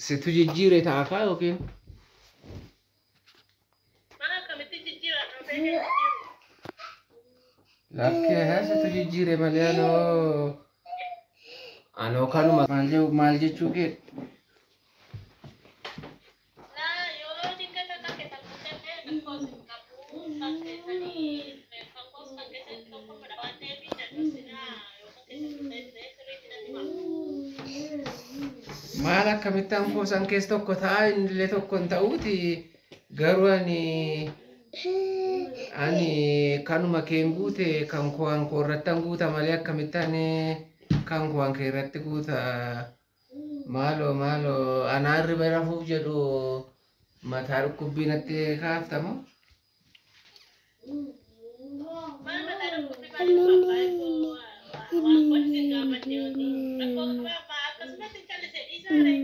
Situ jijjiire ta'a kaa yookiin Mana akkamitti jijjiiran dhufee jijjiiru? Lakkee situ jijjiire malee anoo kanuma maal jechuu kee? Laa yoo dingata kan keessan guutatee lakkoofsa hin qabu kan keessanii kan koos kan keessatti tokko madha waan ta'eef dadhabsinaa yoo kan keessan guutatee sirriitti natti hima. Maal akkamitti hanqoosan keessa tokko ta'a innillee tokko hin ta'uuti garuu ani kanuma keen guute kan koo kan koo irratti han guuta malee akkamitti ani kan koo kan kee irratti guuta. Maaloo maaloo anaa hirriba rafuuf jedhu mataa dhukkubbii natti kaaftamo. Maal mataa dhukkubbii maaliif abbaa waan qonni sin gaafadhe rakkoo qaba akkasumatti callisee dhiisaare.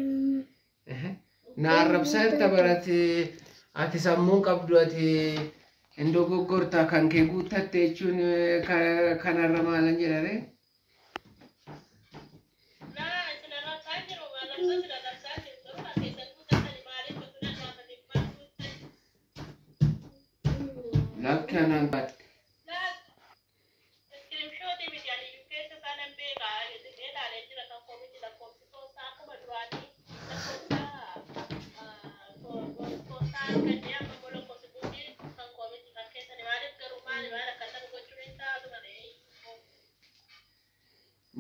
Na arrabsaa jirta barate ati sammuun qabdu ati hin dogoggorta kan kee guuttatte jechuun kanarra maalan jedhare. Laa isin arrabsaa jiru arrabsaa isin arrabsaa jiru garuu kan keessan guutatani maaliif utuu nan gaafate maal guuttani? Lakki anaan baadhe. Laa iskiriimshootii miti ani iyyuu keessa isaa nan beeka ilaalee jira kan koo miti lakkoofsi poostaa akkuma duraanii lakkoofsa poostaa argannee amma immoo lakkoofsi buukii kan koo miti kan keessani maaliif garuu maali maal akkasuma gochuun hin taatu malee.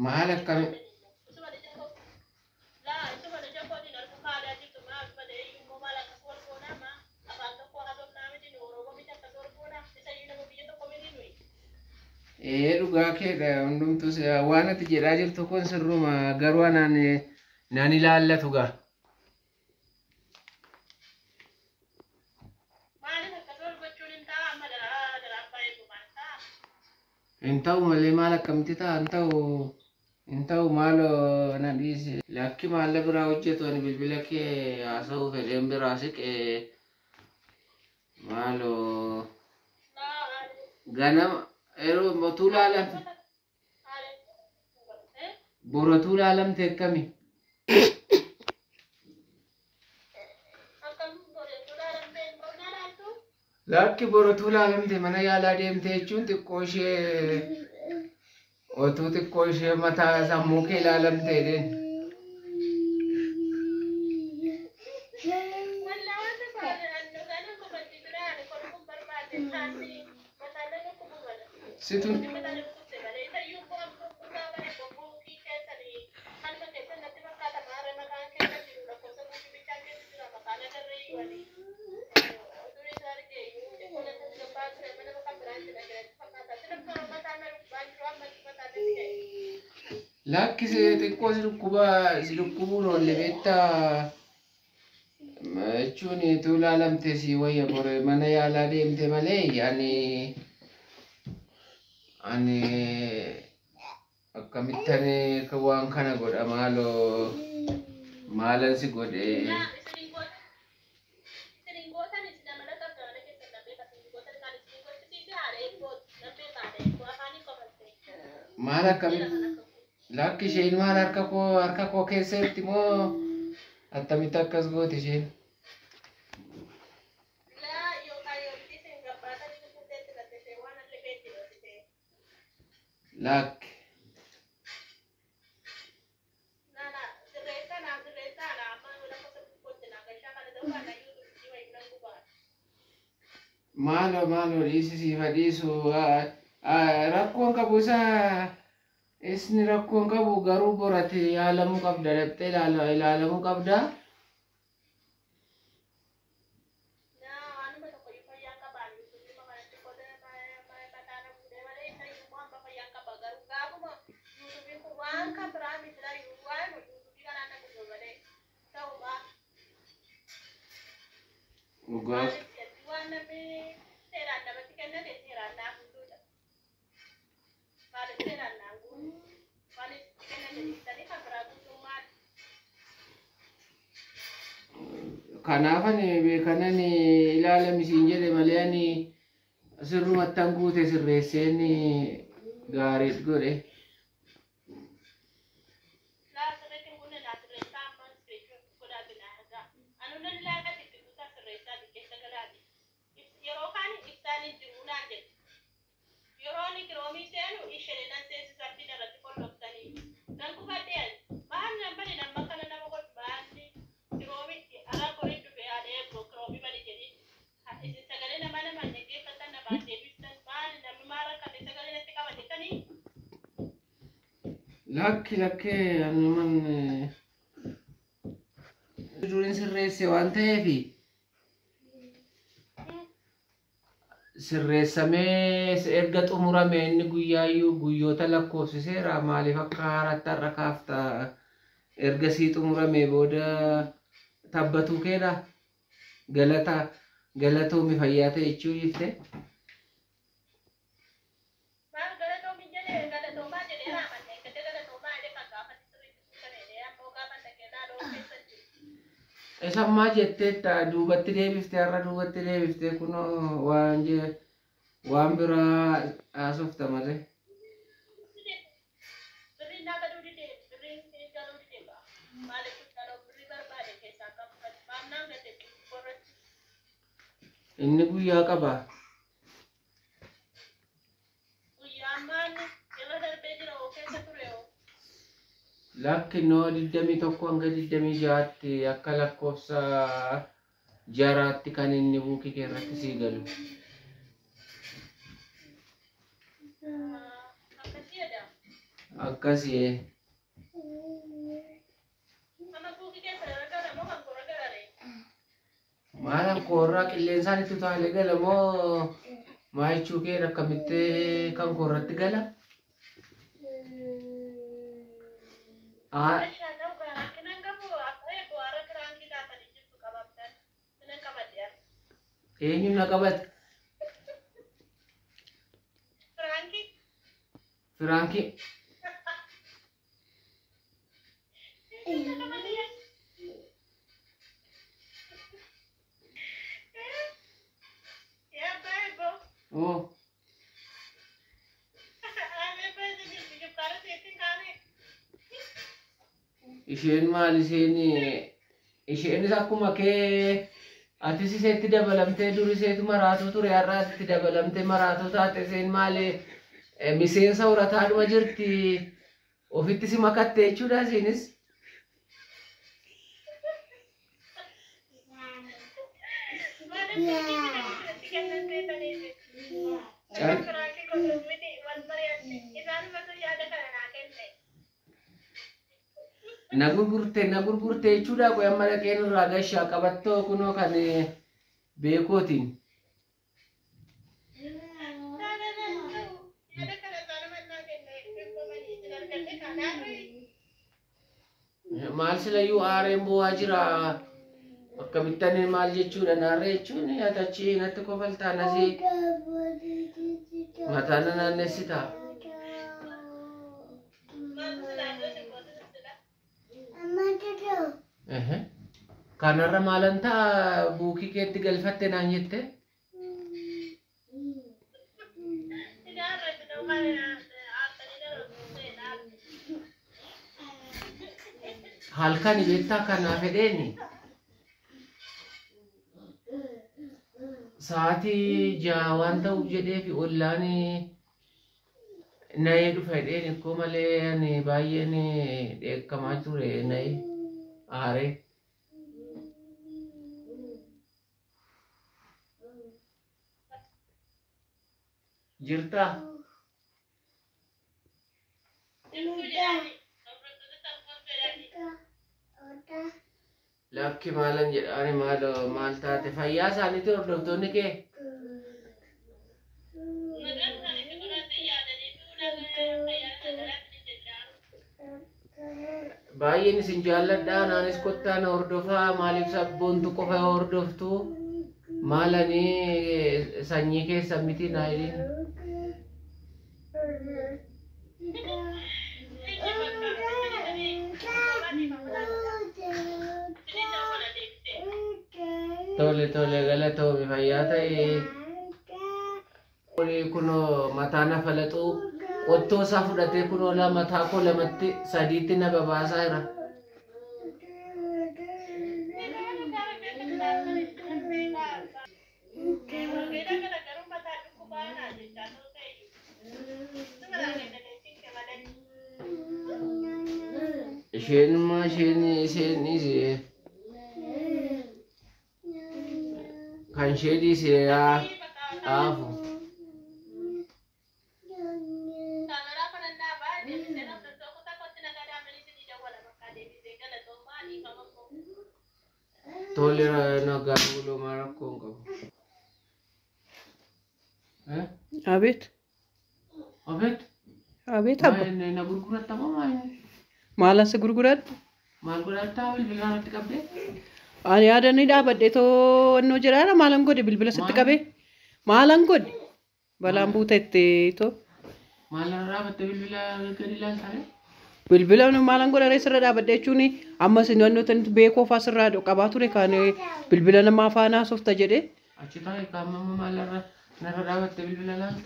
Maal akkami Isuma ija koo laa isuma ija kootiin argu kaadaa jirtu maaf malee immoo maal akkas wal goonaa maa afaan tokko haasofnaa miti nu Oromoo miti akkas wal goonaa isa iyyuu nama biyya tokko miti nuyi. Ee dhugaa keedha hundumtuu waan ati jedhaa jirtu kun sirruma garuu anaan nan ilaallatu gaa. Maaliif akkas wal gochuun hin ta'a amma daraa daraa baay'ee maal ta'a? Hin ta'u malee maal akkamitti ta'a hin ta'u hin ta'u maaloo na dhiisi. Lakki maalla biraa hojjetu ani bilbila kee haasa'uu fedheen biraa siqee maaloo Laa ani ganama yeroo motuu laalamte haala boratuu laalamte akkami? Akkam boreetuu laalamtee hin boronaa laaltu? Lakki boratuu laalamte mana yaalaa deemte jechuun xiqqoo ishee otuu xiqqoo ishee mataa sammuu kee laalamte jedheen. Wallaa wanta ani kofalchi jira ani kolfuun barbaade taanni mataan nama dhukkubu mala. Situ Mataan dhukkubse malee isa iyyuu immoo amma dhukkubsaa bare bobbooqii keessanii kanuma keessan natti fakkaata maarree maqaan keessa jiru lakkoofsa buukii bichaan keessa jira maqaan agarree iyyuu ani otuu isa argee iyyuu xiqqoo natti gabbaa ture mana kan biraan jira jedhatti fakkaata. Sila mataan na dhukkubaa jiru amma mataan natti ka'e. Lakki xiqqoo si dhukkuba si dhukkubuun oolle beektaa jechuun utuu laalamte si wayya bore mana yaalaa deemte malee ani akkamittan waan kana godha maaloo maalan si godhe. Laa isin gootan isin amala qabda mana keessan nan beeka isin gootan kan isin gochisiise haadha eebboo nan beeka haadha eebboo afaanii kofalte. Maal akkamitti lakki isheen maal harka koo keessatti moo attamitti akkas goote isheen? Laa yookaan yookiin isin gabbaatanii dhufuuteetti latte ishee waan allee beekti dhoosite. Lakki Laa laa sirreessaa naa sirreessaa naa amma lakkoofsa kootti naa gashaa kana ta'uu baannaa yuutuubii wayii nan gubaa. Maaloo maaloo dhiisi siif haa dhiisu rakkoon qabu isa isni rakkoon qabu garuu borate yaalamuu qabda dhaqxee ilaalamuu qabda. Naa waanuma tokko iyyuu fayyaa qabaan yuutuubii kanatti qoda mataa na fuudhee malee isa iyyuu immoo amma fayyaa qaba garuu gaafuma yuutuubiin kun waan kan biraa miti laa waan yuutuubii kanaan na guba malee ta'umaa. Dhugaa Maaliif jetti waan namni seeraan namatti kennate seeraan naa guutuudha. Maaliif seeraan naa guutu? Maaliif itti kennate dhiistanii kan biraa guutuun maali? Kanaaf ani beekanan ilaalami siin jedhe malee ani sirrumattan guute sirreesseen gaarii godhe. Laa sirriitti hin guunne naa sirreessaa amma iskiriiptii godhaa binaa Yeroo kaan ibsaan hin jiru naan jedhu. Yeroo ani kiroomii seenu isheen nan seensisa irratti qolloftanii. Nan gubadhe ani. Maal nan bane nama kana nama godhu maalli kiroomii alaa qorii dhufe haadha eegoo kiroomii bani jedhii. Isin sagalee namaa namaan dhaggeeffatan namaan deebiftan maal namni maal rakkate sagalee natti qabatettanii. Lakki lakkee anuman duriin sirreesse waan ta'eefi sirreessamee erga xumurame inni guyyaayyuu guyyoota lakkoofsiseera maaliif akka haaraatti har'a kaafta erga sii xumurame booda tabbatuu keedha galata galatoomi fayyaa ta'e jechuu dhiifte. Maal galatoomi jedhee galatoomaa jedhee raamanne gada galatoomaa jedhee kan gaafatti sirriitti guutamee ammoo gaafa dhaqee laaloo keessa jiru. Isammaa jetteetta duubatti deebifte har'a duubatti deebifte kunoo waan waan biraa haasofta malee. Birriin naa galuu didee birriin galuu didee ba'a. Maaliif dhaloo birrii barbaade keessaa qabu maamnaan gate qorratti. Inni guyyaa qaba. Guyyaa ammaan irra darbee jira oo keessa ture oo. Lakki noo 21 hanga 26tti akka lakkoofsa jaraatti kan inni buukii kee irratti sii galu. Akkasii jedhama. Akkasii. Amma buukii keessa irra gala moo kan qorra galaree? Maal koorraa qilleensaan itti utaalee gala moo maa jechuu kee akkamitti kan koorratti gala? Meeshaa ta'u kan rakkinaan qabu akka eegu har'a kiraankii taatanii jirtu qabamtan. Sinan qabadhe har'a. Eenyuun na qabate? Kiraankii. Firaankii. Eenyuun na qabadhe? Yaa abbaa eegoo. Oo. Ani beeku jirti jibbaara seetiin kaane. Isheen maal isheen isheenis akkuma kee atis iseetti dabalamtee dur iseetu maraatuu ture har'a asitti dabalamtee maraatuu taate isheen maal miseensa horataadhuma jirti ofitti si makatte jechuudha isheenis. Maaliif birrii bitanii kennan seetaniifi? Akka kiraankii godhu miti wal mari'atte. Isaanumatu yaada kana naa kenne. Na gurgurte na gurgurte jechuudha qoy amma dhaqeen irraa gashaa qabattoo kunoo kan beekootiin. Yaada kana isaanumatu naa kenne. Beekumanii isin arganne kanaaf. Maal silayyuu aareen bu'aa jira. Akkamittan maal jechuudha naarree jechuun atachi natti kofaltaan asii mataa na naannessita. Maaltu silaa iddoo isin gootu sila? Kanarra maalan ta'a buukii keetti galfatte naan jette. Egaa irratti ta'u kan aarsanii darbu seenaa. Halkan beektaa kanaa fedheeni. Sa'aatii 6 waan ta'uuf jedhee fi ollaan na'ee dhufa jedheen ikkoo malee ani baay'een dheekkamaa ture na'ee aaree. Jirtaa? Jirtuu jedhani. Hordoftoota sammuun jedhani. Lakki maalan jedhaani maal maal taate fayyaa isaaniitti hordoftoonni kee Maqaan isaanii godhate yaadaniitu fayyaa nagaraatti jechaa. Baay'een isin jaalladha naanis kottaa na hordofaa maaliif sabboontu qofa hordoftu maalanii sanyii keessan miti naa jedhin. Iji bakka isin dawwala deebisee. Tole tole galatoomi fayyaa ta'e kunoo mataa na falaxuu qottoo isaa fudhatee kunoo la mataa koo lamatti sadiitti na babaasaa jira. Egaa Isheen immoo isheen isheen dhiise. Kan ishee dhiise haa haafu. Kaameraa kanan dhaabaa deebisee namni tokko tokkotti nagaa dhaamanii isinii dawwala bakka deebisee galatoomaa dhiifama koo. Tole nagaa buloo maa rakkoo hin qabu. Eh? Abeet. Abeet. Abeet abba. Maal na gurguratta moo maal? Maalan si gurguradhu? Maal godhattaa bilbila irratti qabdee? Ani yaada ni dhaabadhe to'annoo jedhaadha maalan godhe bilbila sitti Maal? qabee. Maalan godhe? Balaan buutetti too. Maal irra dhaabatte bilbila gadi ilaaltaa? Bilbila maalan godha reessa irra dhaabadhe jechuun amma isin wannoo tanitti beekoo fa'aa sirraa qabaa ture kan bilbila namaa faana haasofta jedhee. Achi taa'e qaamama maal irra narra dhaabatte bilbila ilaalta?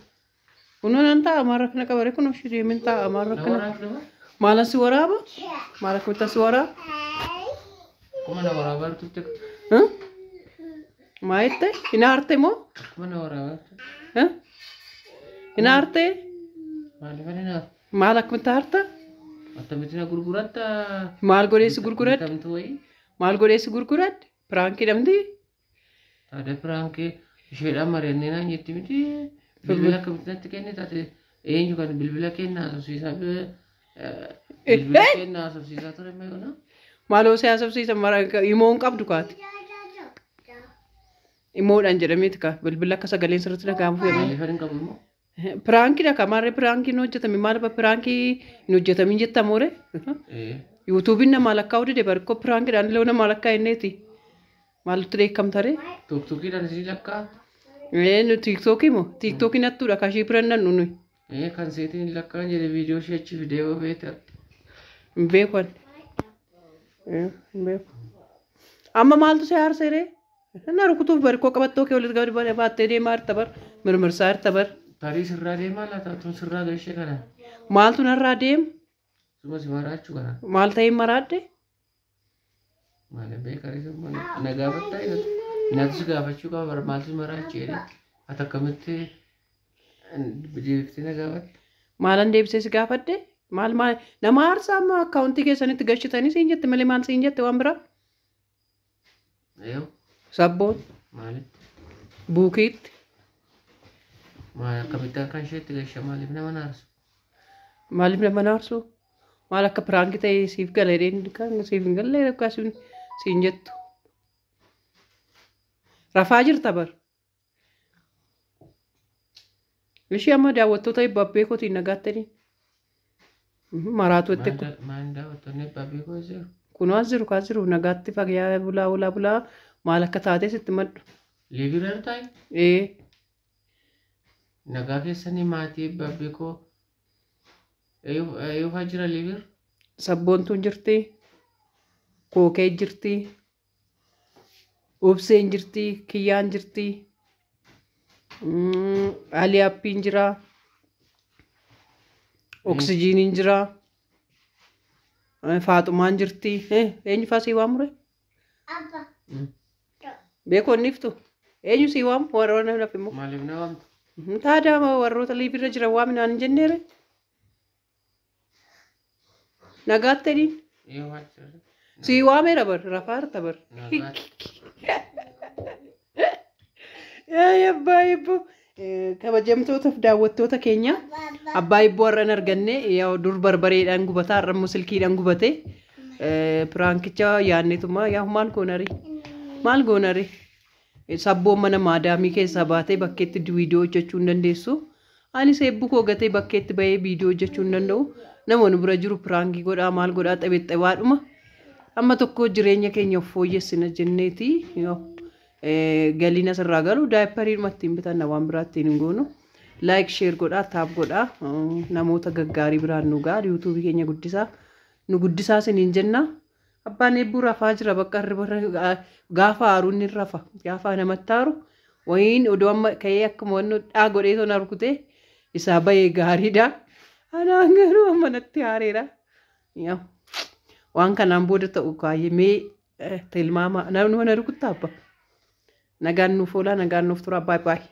Kunoo nan taa'a maal rakkina qabare kunoo ishee deemin taa'a maal Na rakkina. waraabde moo? Maalan si waraaba? Maal akkamitti si waraaba? Akkuma na waraabaa turte. Maa jette? Hin aarte moo? Akkuma na waraabaa turte. Hin aarte? Maaliif ani naaf? Maal akkamitti aarta? Akkamitti na gurguratta? Maal godhee si gurguradhe? Bitamtuu wayii? Maal godhee si gurguradhe? Piraankii dhamdi? Taatee piraankii isheedhaan mari'annee naan jetti miti. Bilbila akkamitti natti kenne taate eenyu kan bilbila kenna haasofsiisaa bilbila kenna haasofsiisaa ture meeqna? Maaloo si haasofsiisan imoon qabdu kaati. Imoodhaan jedhameeti kaa bilbila akka sagaleen sirriitti dhaga'amu jedhamee. Maaliif ani hin qabu immoo? Piraankiidha kaa maarree piraankii hin hojjetame maal abba piraankii hin hojjetamin jettamoore? Ee. Yuutuubiin nama lakkaa'u dide barkoo piraankiidhaan illee nama lakkaa inneeti. Maaltu dheekkamtaree? Tuuktuukiidhaan isin lakkaa? Ee nu tiiktookii moo? Tiiktookiin hattuudha kaashii biran nan nuyi. Ee kan seetiin lakkaan jedhe viidiyoo ishee achi fidee yoo beekte. Hin beeku ani. Hin beeku. Amma maaltu si aarsee ree? Na rukutuuf barkoo qabattoo kee walitti gadi baattee deemaa jirta bar. Mirmirsaa jirta bar. Tarii sirraa deemaa laata? Tun sirraa gashee kana. Maaltu narraa deema? Suma si maraachuu kana. Maal ta'ee maraadde? Maaliif beekarii summa na gaafattaa jedhatu. Natu si gaafachuu qaba bara maaltu si maraachi jedhee. Ati akkamitti deebiftee na gaafatte? Maalan deebisee si gaafadde? Maal maal nama aarsaa amma akkaawuntii keessanitti gashitanii siin jette malee maal siin jette waan biraa? Eeyyuu Sabboon maalitti? buukiitti Maal akkamitti akka isheetti gasha maaliif nama naarsu? maaliif nama naarsu? Maal akka piraankii ta'e siif gala jedheen kan siif hin galle akka siin jettu. Rafaa jirta bar. Ishii amma daawwattoota eebba kootiin nagaattanii. Maraatu itti Maal daawwattoonni abbaa beekoo jiru? kunoo as jiru kaas jiru nagaatti fagyaa bulaa bulaa bulaa maal akka taate sitti maddu. Liibiraa taa'e? Ee Nagaa keessanii maatii abbaa beekoo eeyyuu jira liibir? Sabboontuun jirti. Kookee jirti. Obseen jirti. Kiyyaan jirti. Alii Appiin jira. Oksijiiniin jira. Faaxumaan jirti. Eenyu faa sii waamure? Beekoo inni iftu. Eenyu sii waamu? Warra naaf immoo. Maaliif na waamtu? Taadaa warroota liibirra jiran waaminaan hin jenneere. Nagaatti jedhiin. Eeyyuu jira. Sii waameera bar rafaa jirta bar. Nagaatti. Abbaa Eebboo kabajamtootaaf daawwattoota keenya abbaa Eebboo har'a hin arganne yaa dur barbareedhaan gubataa har'a immoo silkiidhaan gubate piraankicha yaadneetuma yaa maal goonare maal goonare sabboon mana maadaamii keessaa baatee bakkeetti viidiyoo hojjechuu hin dandeessu. Anis eebbuu koo gatee bakkeetti bahee viidiyoo hojjechuu hin danda'u. Namoonni bira jiru piraankii godhaa maal godhaa xabeexxabaadhuma. Amma tokko jireenya keenya of fooyyessina jenneeti. Galiin asirraa galu daayipariidhuma ittiin bitanna waan biraa ittiin hin goonu. Like share godhaa tap godhaa namoota gaggaarii biraan nu ga'a yuutuubii keenya guddisaa nu guddisaa isiniin jenna. Abbaan eebbuu rafaa jira bakka gaafa aaru inni rafa gaafa namatti aaru wayiin odoo amma ka'ee akkuma wanni dhaa godhee toon rukutee isaa bahee gaariidha. Anaan garuu amma natti aareera. Waan kanaan booda ta'u kaayyamee tilmaama namni mana rukuttaa abba. Nagaan nuuf oolaa nagaan nuuf tura baay'ee baay'ee.